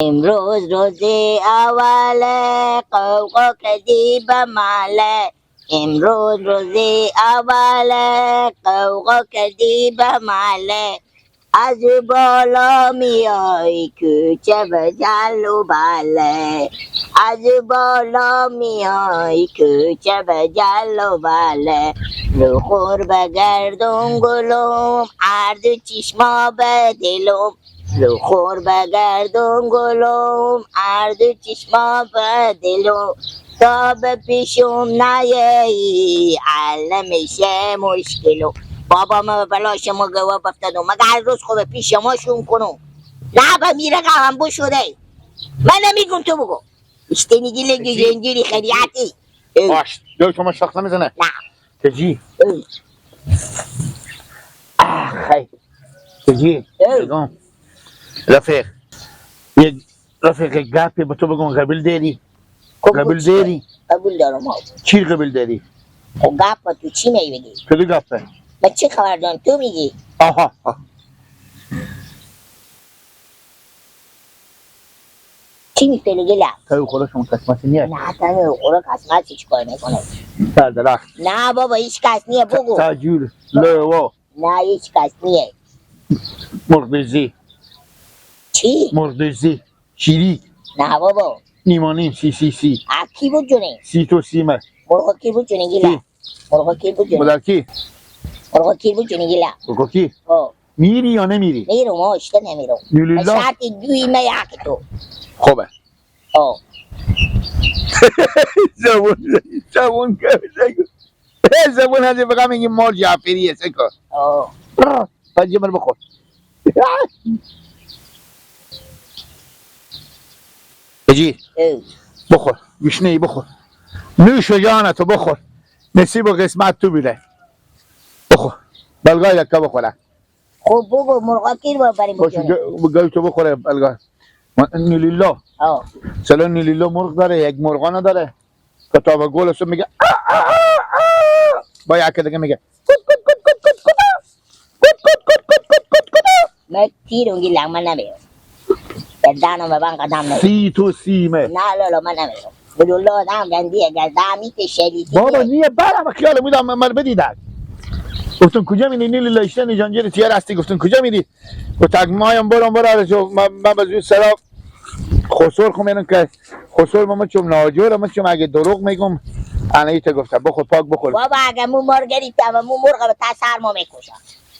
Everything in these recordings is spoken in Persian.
امروز روز اول قوقا کردی به ماله، امروز روز اول قوقا کردی به ماله، از بالا میای کوچه به جلو بله، از بالا میای کوچه به جلو بله، رو خور به گردون گلوم عرض چشما به دلم، رو خور به گردون گلوم عرض چشما به دلم، تا به پیشم نیایی عالمشه مشکلم. بابا ما بلا شما گواه افتادم، مگه هر روز خوب پیش شما شون کنم؟ نه با میره هم بو شده. من نمیگم تو بگو. اشتنی گیلنگی زنجیری خریعتی. باش دو شما شخص نمیزنه. نه. تجی. آخ تجی. بگم رفیق یک رفیق گپی به تو بگم قبول داری؟ قبول داری؟ قبول دارم. چی قبول داری؟ خب گپ تو چی میگی؟ کدو گپه؟ من چه خبر دارم تو میگی؟ آها چی میفعلی گلم؟ تو خدا شما قسمت نیه؟ نه تو خدا قسمت چی کار میکنه؟ سر درخت. نه بابا هیچ کس نیه بگو. تاجور لوا. نه هیچ کس نیه. مرغ چی؟ مرغ شیری. نه بابا. نیمانیم سی سی سی. کی بود جونه؟ سی تو سیمه. مرغ کی بود جونه گیلا؟ مرغ کی بود جونه؟ مادر کی؟ مرغ کی بود جونه گیلا؟ مرغ کی؟ میری یا نمیری؟ میرم اشته نمیرم. نیلیلا؟ شرط دوی ما یک تو. خوبه. آه. زبون زبون زبون هنده فقط میگی مال جعفریه سکو. آه. پنجه من بخور. بجی بخور گشنه بخور نوش جانتو بخور نصیب و قسمت تو بیره بخور بلگای لکه بخوره. خب بگو مرغا کی رو بریم بخوره؟ گوی تو بخوره بلگای نیلیلا. سلام نیلیلا مرغ داره یک مرغا نداره کتاب گل است میگه با یک دیگه میگه کت کت کت کت کت کت کت کت کت کت کت کت. من تیرونگی لغمه نمیرم گردانم به من قدم نمیرم. سی تو سیمه. نه لالا من نمیرم بدون آدم گندیه گردمی که شریکی بابا نیه برم خیال بودم من بدیدن. گفتم کجا میری نیلیلا اشتن جانجر تیر هستی. گفتم کجا میری؟ گفت مایم برم برم من به سرا خسر خو میرم که خسر ما چون ناجور ما چون اگه دروغ میگم انا ایت گفتم بخور پاک بخور. بابا اگه مو مرغ گرفتم مو مرغ به تا سر ما میکشم.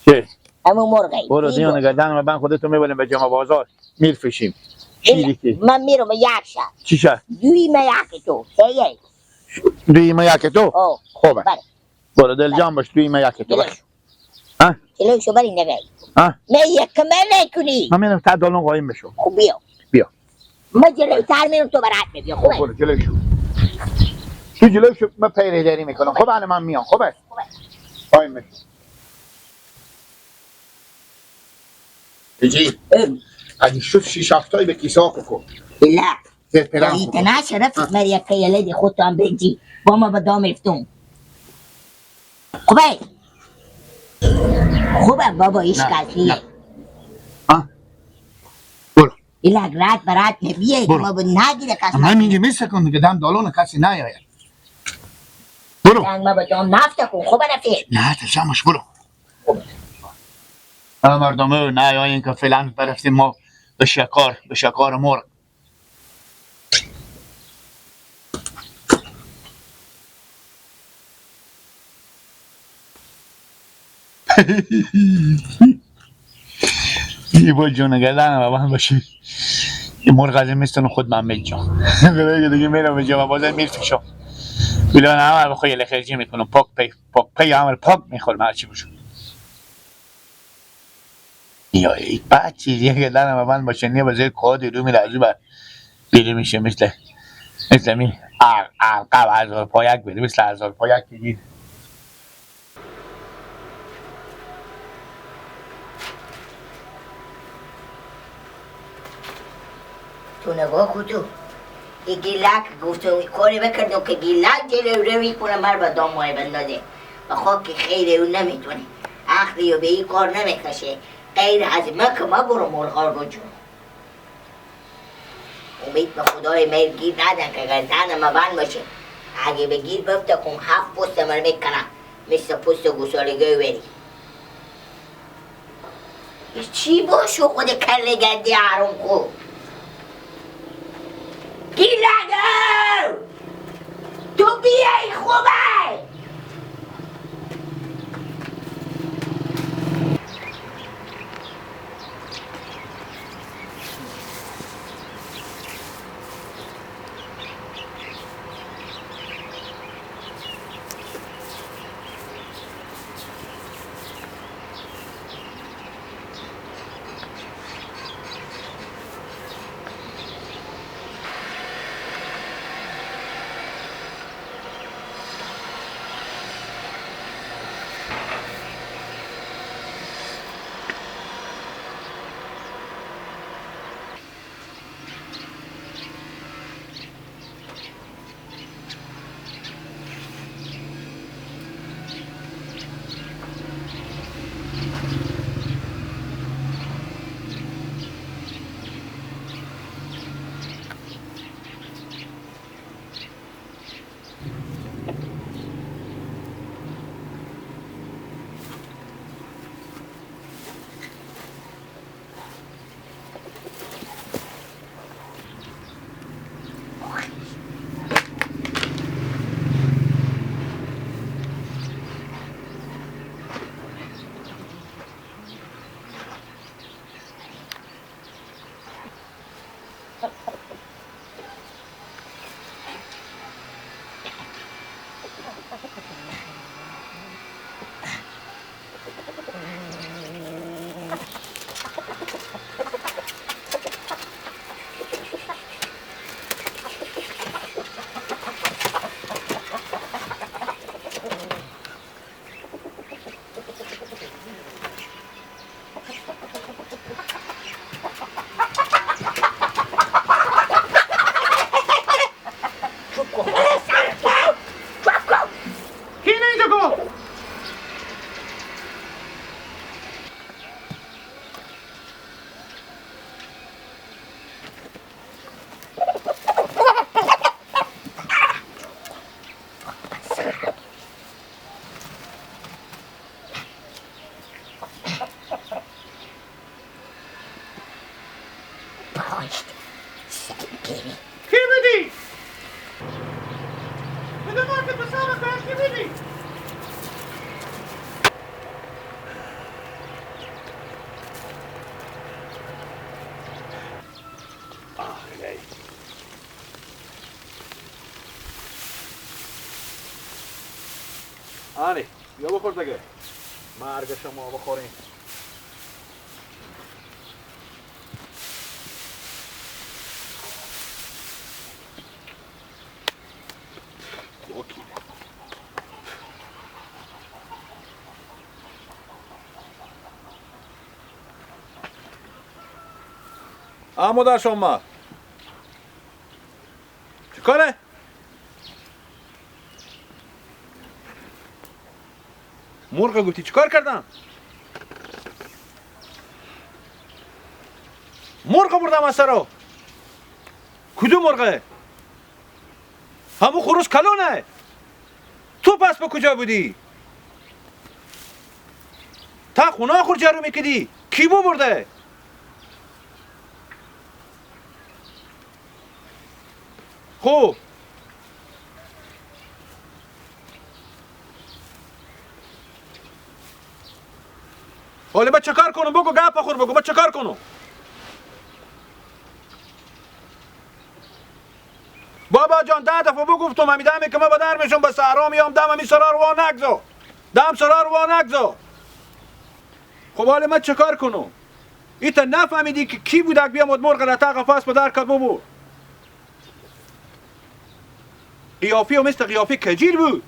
چه؟ همون مرغی برو دیون گردن من خودتو میبرم به جمع بازار میرفشیم. شیریکی من میرم یک شب. چی شب؟ دوی ما یک تو هی دوی ما یک تو؟ خوبه برو دل جان باش دوی ما یک تو باش. ها؟ جلوشو بری نگی. ها؟ نه یک من نکنی. من میرم تا دالون قایم بشو. خب بیا. بیا. من جلوتر میرم تو برات بیا. خوبه؟ برو جلوشو. تو جلوشو من پیره داری میکنم. خب الان من میام. خوبه؟ خوبه. قایم بشو. بجی اگه شد شیش هفتایی به کیسه ها کن. لا نه شرفت مریا که یلدی خودتو هم بگی با ما به دام افتون. خوبه خوبه بابا هیچ کس نیه. برو ایلا رات برات نبیه که ما به نگیره کس. من اینجا میسکن دیگه دم دالون کسی نیاید. برو ما به دام نفته کن. خوبه رفیق؟ نه تشمش برو. مردم نه یا این که فعلا برفتیم ما به شکار به شکار مرغ. یه با جون گردن و من باشی یه مرغ از میستن خود من میجام دیگه میرم به جام بازار میرفشم بیلان همه بخوای لخرجی میکنم پاک پی پاک پی همه پاک میخورم هرچی باشم. یا ای بچه یه گردن من باشه نیه بازار کادی رو میره از او بر بیره میشه مثل مثل می عقب هزار پایک بره مثل هزار پایک بگیر. تو نگاه کن تو یه گیلک گفتم کاری بکردم که گیلک جلو روی کنه مر به دام مای بندازه و خاک خیر اون نمیتونه عقلی و به این کار نمیکشه غیر از من که ما برو مرغا رو جون. امید به خدای میر گیر ندن که گردن ما بند باشه. اگه به گیر بفته کم 7 پوست من میکنم مثل پوست گوسالگی وری. چی باشو خود کله گردی حروم خو گیر نده تو بیای خوبه. کی بودی؟ بده ما که پسر کی بودی؟ آره بیا بخور دیگه، مرگ شما بخوریم. اما در شما چیکاره؟ مرغ گفتی چیکار کردم؟ مرغ بردم از سرا. کدوم مرغه؟ همون خروس کلونه. تو پس به کجا بودی؟ تا خونه آخر جارو میکدی؟ کی بو برده؟ خب حالا با چه کار کنم؟ بگو گپ خور، بگو با چه کار کنم؟ بابا جان 10 دفعه بگفتم همی دمی که ما با در میشم به صحرا میام، دم همی سرا رو وا نگذار، دم سرا رو وا نگذار. خب حالا من چه کار کنم؟ ایتا نفهمیدی که کی بودک بیام مرغ رتا قفس به در کد ببر. قیافی و مثل قیافی کجیر بود.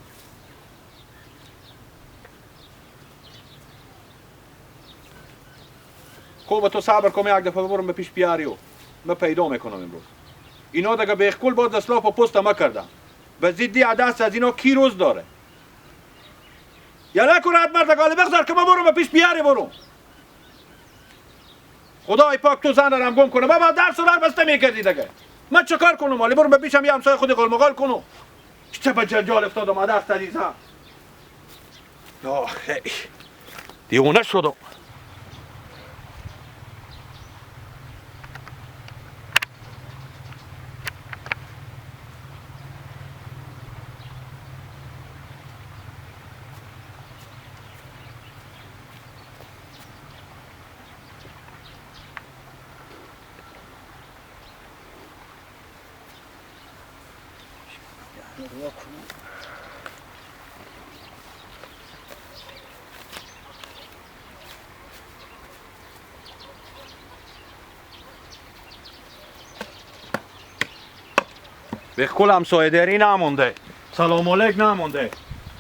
خب تو صبر کن، یک دفعه ببرم به پیش پیاریو من پیدا میکنم امروز. اینا دیگه به کل باز دستلاف و پست ما کردم به زیدی دست از اینا کی روز داره؟ یلا کن رد مرد گاله بگذار که ما برم به پیش پیاری برم. خدای پاک تو زن رم گم کنه بابا، درس و در بسته میکردی دیگه. من چه کار کنم؟ حالی برم بپیشم یه همسایه خودی قلمقال کنم. چه به جنجال افتادم دست عزیزم. آخه دیوونه شدم. به کل همسایه داری نمونده، سلام علیک نمونده.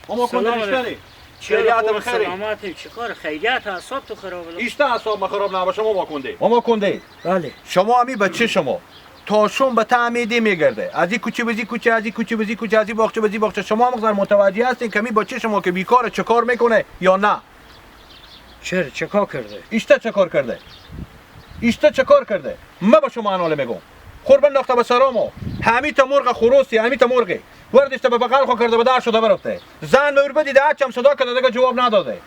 اما کنده خیریت بخیری. سلامتی چیکار خیریت اعصاب تو خراب. ایشته اعصاب ما خراب نباشه. ما کنده ما کنده. بله شما همی بچه شما تا شم به تعمیدی میگرده، از این کوچه بزی کوچه، از این کوچه بزی کوچه، از این باغچه بزی باغچه. شما مقدار متوجه هستین که می بچه شما که بیکاره چه کار میکنه یا نه؟ چرا چه کار کرده؟ ایشته چه کار کرده؟ ایشته چه کار کرده؟ ما با شما اناله میگم. خور بنداخته به سرامو، همی تا مرغ خروسی، همی تا مرغی وردش به بغل خو کرده به در شده برفته. زن مور بدیده هرچم صدا کرده دیگه جواب نداده.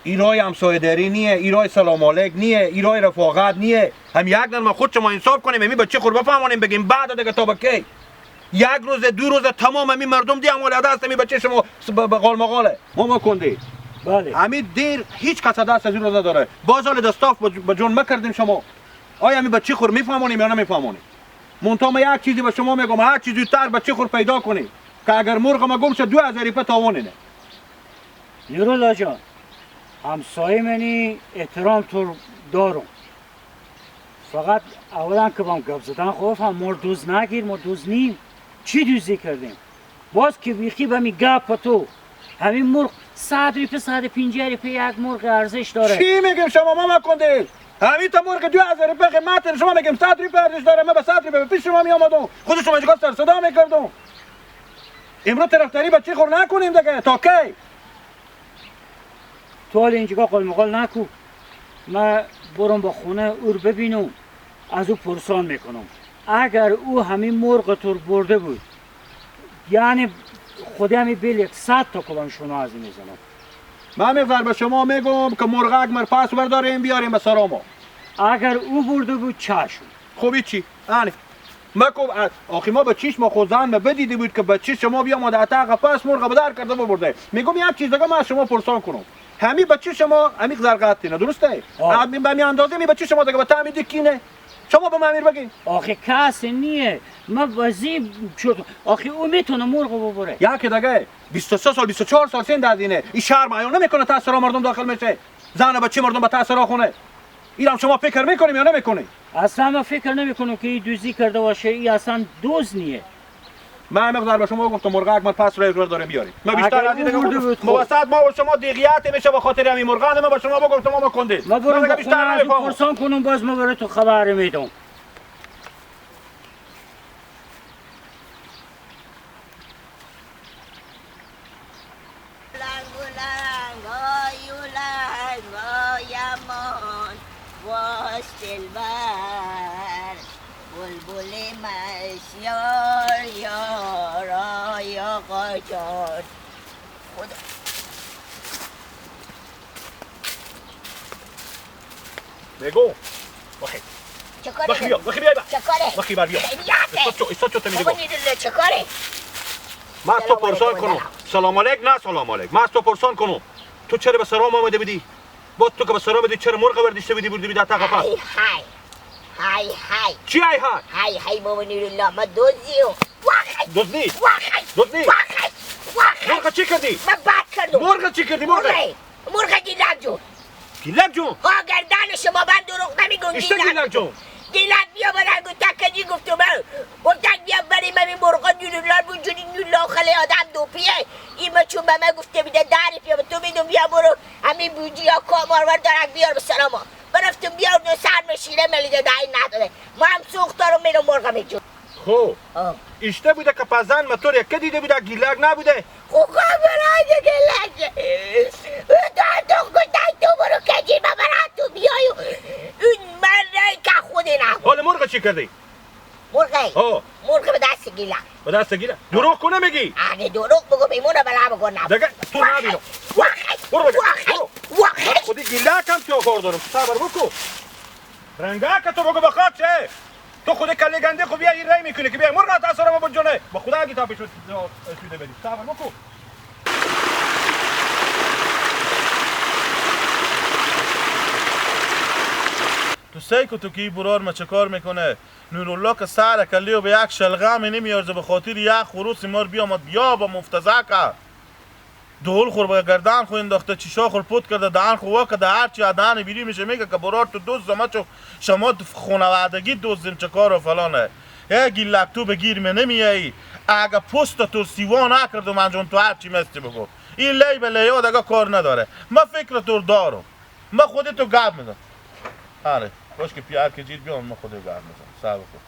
ایرای همسایه داری نیه، ایرای سلام علیک نیه، ایرای رفاقت نیه. هم یک نرم خود شما انصاف کنیم، همی بچه خور بفهمونیم بگیم بعد دیگه تا بکی. یک روز دو روز تمام همی مردم دی اموال دست همی بچه شما به قال مقاله. ما کنده. بله. همی دیر هیچ کس دست از این روز نداره. باز حال دستاف به جون مکردیم شما. آیا همی بچه خور میفهمونیم یا نمیفهمونیم؟ منتها ما یک چیزی به شما میگم، هر چیزی زودتر بچه خور پیدا کنیم که اگر مرغ ما گم شد 2000 روپیه تاوان اینه. نورالله جان همسایه منی احترام تو دارم، فقط اولا که با گپ زدن خوف هم ما دوز نگیر، ما دوز نیم. چی دوزی کردیم؟ باز که بیخی به می گپ تو همین مرغ 100 روپیه 150 روپیه یک مرغ ارزش داره. چی میگیم شما ماما کنده؟ همین تا مرغ 2000 روپیه قیمت شما میگم 100 روپیه ارزش داره. من به 100 روپیه پیش شما می آمدم، خود شما اینجا سر صدا میکردم. امروز طرفداری بچه خور نکنیم دیگه تا کی؟ تو حال اینجا قول مقال نکو. من برم با خونه او رو ببینم، از او پرسان میکنم. اگر او همین مرغ تو برده بود یعنی خودی همین بیل 100 تا کلام شما از این میزنم. من میفر به شما میگم که مرغ اگمر پس برداریم بیاریم به سرامو. اگر او برده بود چشم. خب چی؟ یعنی مکو آخی ما به چیش ما خود زن بدیده بود که بچه شما بیا ما در قفس مرغ به در کرده ببرده. میگم یک چیز دیگه من از شما پرسان کنم. همین بچه شما همین زرقات اینه درسته؟ همین به می اندازه می بچه شما دیگه به تعمید کینه. شما به من امیر بگین. آخه کسی نیه. من وزی شد. آخه او میتونه مرغ ببره. یکی دیگه 23 سال 24 سال سن در دینه. این شرم عیان نمیکنه تا سرا مردم داخل میشه. زن بچه مردم به تاثیر خونه. اینم شما فکر میکنیم یا نمیکنی؟ اصلا ما فکر نمیکنم که این دوزی کرده باشه. این اصلا دوز نیه. من مقدار به شما گفتم مرغ اکمل پس رو داریم بیاریم. من بیشتر از این دیگه موسط ما و شما دیگیت میشه به خاطر همین مرغ. من به شما گفتم ما کنده. ما برم بیشتر نمیفهمم. پرسان کنم باز ما برای تو خبر میدم. خدا بگو وخی چکاره؟ بیا وخی بیا چکاره؟ وخی بیا استاد چو میگه چکاره؟ من از تو پرسان کنم سلام علیک نه سلام علیک. من از تو پرسان کنم تو چرا به سرام آمده بودی؟ باز تو که به سرام بودی چرا مرغ برداشته بودی بردی در قفس؟ های های های چی های های؟ های های بابا نورالله ما دزدیم. دزدی؟ دزدی؟ مرغ چی کردی؟ من بد کردم. مرغ چی کردی؟ مرغ مرغ گیلک جون. گیلک جون؟ ها گردن شما من دروغ نمیگم. گیلک جون گیلک بیا برن گفتم کجی گفتم گفتم بیا بریم همین مرغا نورالله بونجوری نورالله خلی آدم دوپیه این ما چون به من گفته بیده دری بیا تو میدون بیا برو همین بوجی ها کامارور دارک بیار به سلاما برفتم بیا و سر مشیره ملیده دایی نداره ما هم سوخت دارم میرم مرغ میجون. خب اشته بوده که پزن مطور یکه دیده بوده گیلک نبوده. خب برای گیلک تو برو کجی من برای تو بیای اون من رای که خودی نبود. حال مرغ چی کردی؟ مرغی مرغ به دست گیلک. به دست گیلک؟ دروغ کنه میگی؟ اگه دروغ بگو میمونه بلا بگو نه. دیگه تو نبینو. برو بگه. برو. خودی گیلک هم تو کار دارم. صبر بکو. رنگه که تو بگو بخواد چه؟ تو خود کله گنده خو بیا این رای میکنی که بیا مرغ تاثیر ما بجونه. با خدا اگه تا پیش سوده بدی. صبر بکو. تو سعی کو تو کی برار ما چه کار میکنه؟ نورالله که سر کلیو به یک شلغم نمیارزه به خاطر یک خروس مار بیامد بیا با مفتزه کرد. دهل خور به گردن خو انداخته، چیشا خور پوت کرده، دهن خو وا کرده، هرچی دهن بیری میشه میگه که برار تو دوز ما چو شما خانوادگی دوزیم چه کار و فلانه. ای گیلک تو به گیر من نمیایی. اگه پست تو سیوا نکردم من جون تو هرچی مستی بگو. این لی به لیا دیگه کار نداره. ما فکر تو دارم. ما خودتو گپ میزنم. آره باش که پیار که جیر بیام ما خودت گپ میزنم. صبر کن.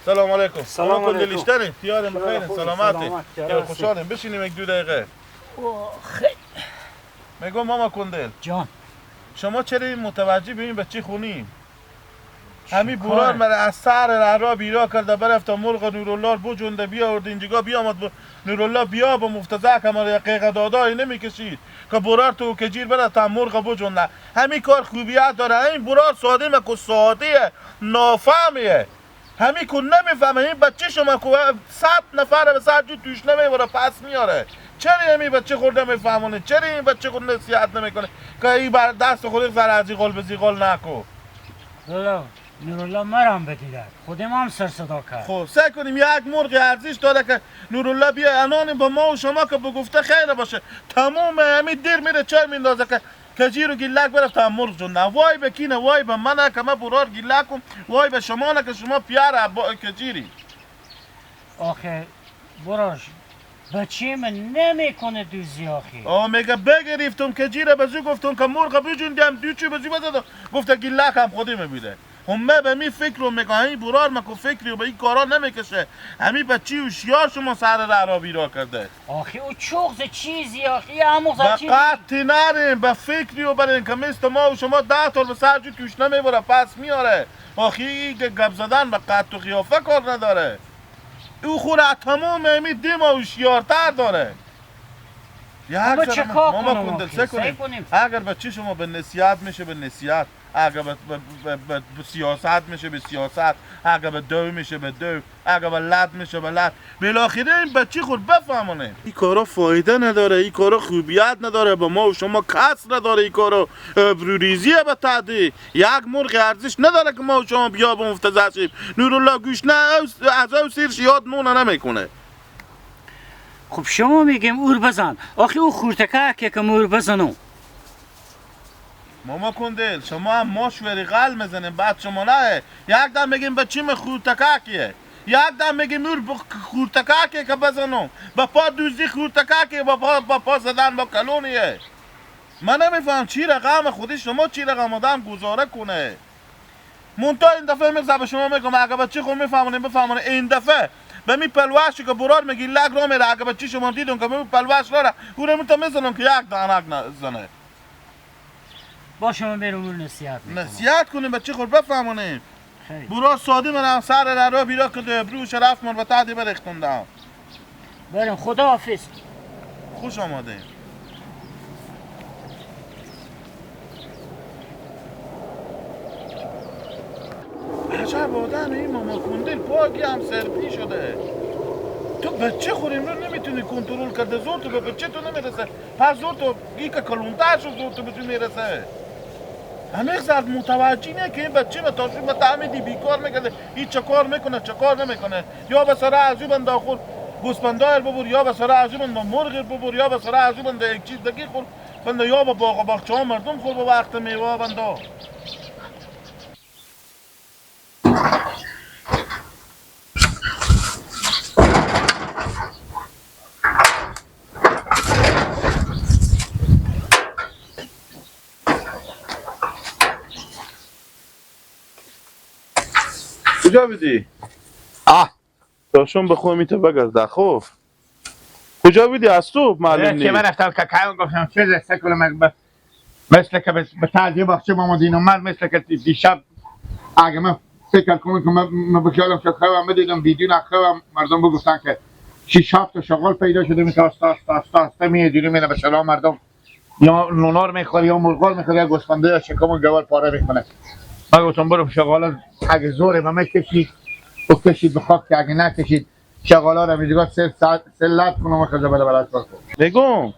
سلام علیکم. سلام علیکم. دلیشتنی پیار بخیر سلامتی. خوشحالیم بشینیم یک دو دقیقه. خیلی میگم ماما کندل جان، شما چرا متوجه ببین بچه خونیم؟ همین برار مرا از سر را بیرا کرده برفت تا مرغ نورالله بجنده بیاورد اینجا بیامد نورالله بیا با مفتزه که مرا قیقه دادایی نمیکشید که برار تو که جیر بره تا مرغ بجنده. همین کار خوبیت داره. این برار ساده مکو ساده نافهمیه. همین که نمیفهمه این بچه شما که 100 نفر به سر جو توش نمیبره پس میاره. چرا این بچه خورده میفهمونه؟ چرا این بچه خود نصیحت نمیکنه که این بر دست خود سر از قول به زیقال نکو؟ لالا نورالله مرام بدیدن خودم هم سر صدا کرد. خب سعی کنیم یک مرغ ارزش داره که نورالله بیا انان با ما و شما که بگفته خیر باشه. تمام همین دیر میره چای میندازه که کجی رو گیلک برفت تا مرغ جون. وای به کینه وای به منه که من برار گیلکم، وای به شما نه که شما پیار کجیری. آخه براش بچه من نمیکنه دوزی آخه. آه میگه بگرفتم کجیره به زو گفتم که مرغ بجوندم دوچی به زو بزدم گفته گیلک هم خودی میبیده. همه به می فکر رو میگه این برار مکو فکری و به این کارا نمیکشه. همین بچی هوشیار شما سر را بیرا کرده. آخه او چوغز چیزی آخه همون چیزی. به نریم به فکری و برین که مثل ما و شما 10 تا به سر جو توش نمیبره پس میاره. آخه این گپ زدن به قد و قیافه کار نداره. او خور تمام همین دیم هوشیارتر داره. ما چه کار کنیم؟ اگر بچه شما به نصیحت میشه به نصیحت، اگر به سیاست میشه به سیاست، اگر به دو میشه به دو، اگر به لط میشه به لط. بالاخره این بچه خود بفهمونه این کارا فایده نداره، این کارا خوبیت نداره، با ما و شما کس نداره، این کارا ریزیه به تعدی. یک مرغ ارزش نداره که ما و شما بیا به مفتزه شیم. نورالله گوش نه از او سیرش یاد مونه نمیکنه. خب شما میگیم اور بزن، آخه او خورتکه که مور بزنو. ماما کندل شما هم مشوری قل میزنیم بعد شما نه. یک دم میگیم بچیم خورتکاکیه، یک دم میگیم اور خورتکاکیه که بزنم با پا دوزی خورتکاکیه، با پا زدن با کلونیه. من نمیفهم چی رقم خودی شما چی رقم آدم گزاره کنه. مونتا این دفعه میگم به شما میگم اگه بچه خود میفهمونه بفهمونه. این دفعه به می پلواشی که برار میگی لگ را میره، اگه بچه شما دیدون که می پلواش را او رو میتونم میزنم که یک دانک نزنه. با شما میرم اون نصیحت میکنم. نصیحت کنیم بچه خود بفهمونیم. برار ساده منم سر را بیرا که برو شرف من و تعدی برختوندم. بریم خدا حافظ. خوش آمده. عجب آدم این ماما کندل پاکی هم سرپی شده. تو بچه خوریم رو نمیتونی کنترل کرده، زور تو به بچه تو نمیرسه، پس زور تو که کلونتر شد زور تو به تو میرسه. همه زرد متوجه نه که این بچه به تاشو به تعمیدی بیکار میکنه، این چه کار میکنه چه کار نمیکنه. یا به سر از او بنده خور گوسفندایر ببر، یا به سر از او بنده مرغ ببر، یا به سر از او بنده یک چیز دیگه خور بنده، یا به باغ و باغچه مردم خور به وقت میوه بنده. کجا بودی؟ داشتم به خودم میته بگرده. خب کجا بودی از تو معلوم نیست. که من رفتم که گفتم چه دسته کنم مثل که به تعزیه باغچه مامادین اومد، مثل که دیشب اگه من فکر کنم که من بخیالم شد خوابم بدیدم بدون خوابم مردم بگفتن که 6 7 تا شغال پیدا شده میشه آستا آستا آستا آستا میه میره به سلام مردم یا نونار میخوره یا مرغار میخوره یا گوسفنده یا شکم و گوار پاره میکنه. من گفتم برو شغالا اگه زور به من کشید و کشید به خاک که اگه نکشید شغالا رو میگه سه لط کنم و خزه بله بله کن. بگم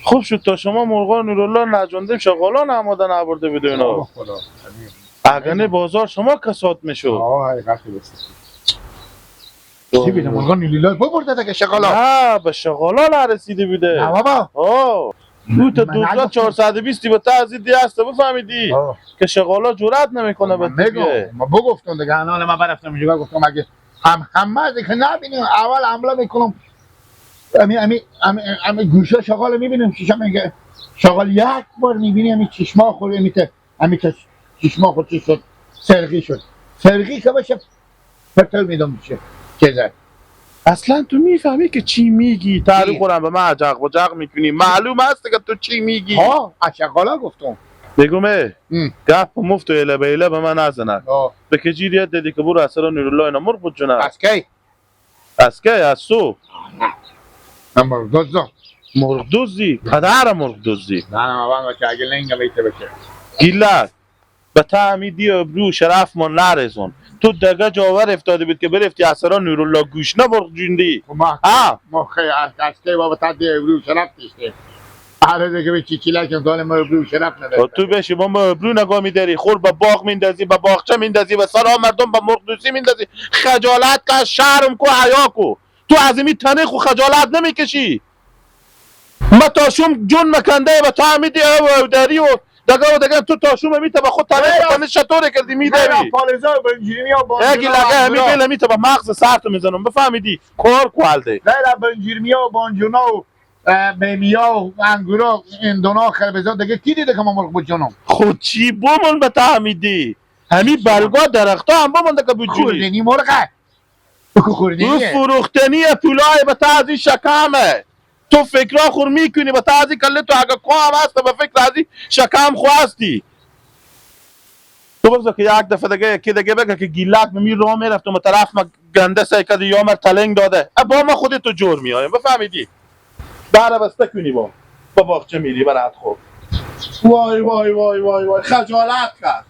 خوب شد تا شما مرغا نورالله نجوندیم شغالا نماده نبرده بود اینا. خدا اگه نه بازار شما کسات میشد. آه حقیقت بس. چی بیده مرغا نیلیلا ببرده که شغالا. نه به شغالا نرسیده بوده. نه بابا. آه تو تا 2420 به تعزید دی هست بفهمیدی که شغالا جرأت نمیکنه به دیگه. ما بگفتم دیگه الان من برفتم اینجا گفتم اگه هم همه که نبینیم اول حمله میکنم امی امی امی امی گوشه شغال میبینم چشم میگه شغال یک بار میبینی امی چشما خور امی چشما خور چی شد سرقی شد سرقی که باشه پرتل میدم چه چیزه. اصلا تو میفهمی که چی میگی؟ تعریف خورم به من عجق و جق میکنی معلوم هست که تو چی میگی. ها از شغالا گفتم بگم گپ مفت و اله به اله به من نزنه. به که جیریت دیدی که برو اصلا نورالله اینا مرغ بود جنه. از کی؟ از کی؟ از صبح. من مرغ دزدم. مرغ دزدی؟ پدر مرغ دزدی. نه نه من که اگه لنگ بیته بشه. گیلک به تعمیدی ابرو شرف ما نرسون. تو دگه جاور افتاده بود که برفتی اصلا نورالله گوش نه مرغ جوندی. ما خیلی از کی بابا تدی ابرو شرف دیشته. هر دیگه به چیچیلا که دال ما ابرو شرف نداره. تو بشی با ما ابرو نگاه میداری خور به باغ میندازی به باغچه میندازی به سر مردم به مرغ دوزی میندازی. خجالت کش شرم کو حیا کو. تو از این تنه خو خجالت نمیکشی. ما تاشوم جون مکنده به تعمیدی او داری و دگه و دگه تو تاشوم میته به خود تنه شطوره کردی میداری. پالزا بنجیرمیا با یکی لگه همی بیل میته به مغز سر تو میزنم بفهمیدی کار کوالده. نه بنجیرمیا و بانجونا و میمیا و انگورا این دونا خربزا دیگه کی دیده که ما مرغ بجونم؟ خود چی بمون به تعمیدی همی برگا درختا هم بمونده که بجونی خوردنی مرغه خوردنیه تو فروختنی پولای به تعزی شکمه. تو فکرا خور میکنی به تعزی کله تو اگه کو هم هست به فکر ازی شکم خواستی. تو بگذار که یک دفعه دیگه یکی دیگه بگه که گیلک می رو میرفت و طرف ما گنده سعی کرد یا مر تلنگ داده با ما خودت تو جور میایم بفهمیدی. در بسته کنی با باغچه میری برات. خوب وای وای وای وای وای خجالت کرد.